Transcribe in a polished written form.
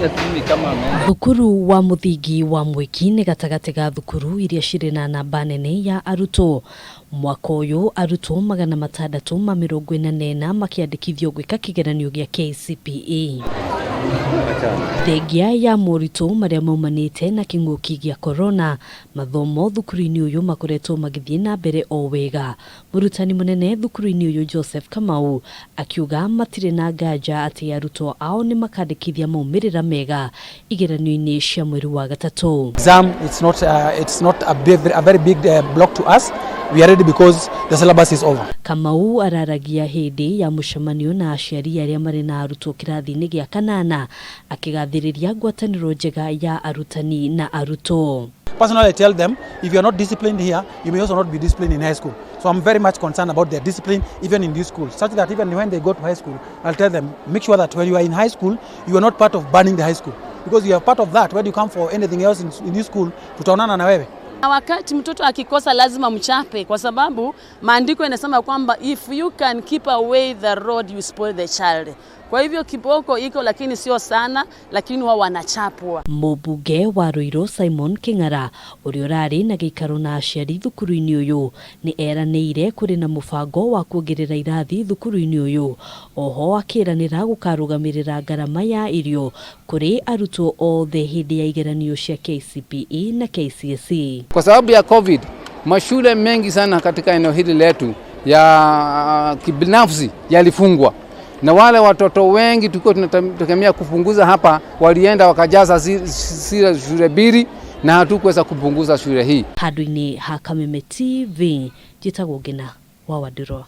Mimi kama ameenda. Thukuru wa mũthingi wa Mwiki nĩ gatagatĩ ga thukuru iria cirĩ na namba nene ya arutwo. Mwaka ũyũ arutwo 644 makĩandĩkithio gwĩka kĩgeranio gĩa KCPE. Thengia ya moritũ marĩa maumanĩte na kĩng'ũki gĩa corona, mathomo thukuru-inĩ ũyũ makoretwo magĩthiĩ na mbere o wega. Mũrutani mũnene thukuru-inĩ ũyũ Joseph Kamau akiuga matirĩ na nganja atĩ arutwo ao nĩ makandĩkithia maumĩrĩra mega igeranio-inĩ cia mweri wa gatatũ. Exam, it's not a very big block to us. We are ready because the syllabus is over. Kamau araragia hĩndĩ ya mũcemanio na aciari arĩa marĩ na arutwo kĩrathi-inĩ gĩa kanana, akĩgathĩrĩria ngwatanĩro njega ya arutani na arutwo. Personally, I tell them, if you are not disciplined here, you may also not be disciplined in high school. So I'm very much concerned about their discipline even in this school, such that even when they go to high school, I'll tell them, make sure that when you are in high school, you are not part of burning the high school. Because you are part of that, when you come for anything else in this school, tutaonana na wewe. Na wakati mtoto akikosa lazima mchape, kwa sababu maandiko yanasema kwamba if you can keep away the rod, you spoil the child. Kwa hivyo kiboko iko, lakini sio sana, lakini wao wanachapwa. Mũmbunge wa Ruiru Simon King'ara, ũrĩa ũrarĩ na gĩikaro na aciari thukuru-inĩ ũyũ, nĩ eranĩire kũrĩ na mũbango wa kuongerera irathi thukuru-inĩ ũyũ. Oho akĩranĩra gũkarũgamĩrĩra ngarama ya irio kũrĩ arutwo othe hĩndĩ ya igeranio cia KCPE na KCSE. Kwa sababu ya COVID, mashule mengi sana katika eneo hili letu ya kibinafsi yalifungwa, na wale watoto wengi tulikuwa tunategemea kupunguza hapa walienda wakajaza zile shule mbili na hatukuweza kupunguza shule hii. Handũ-inĩ ha Kameme TV, njĩtagwo Ngina wa Wandirwa.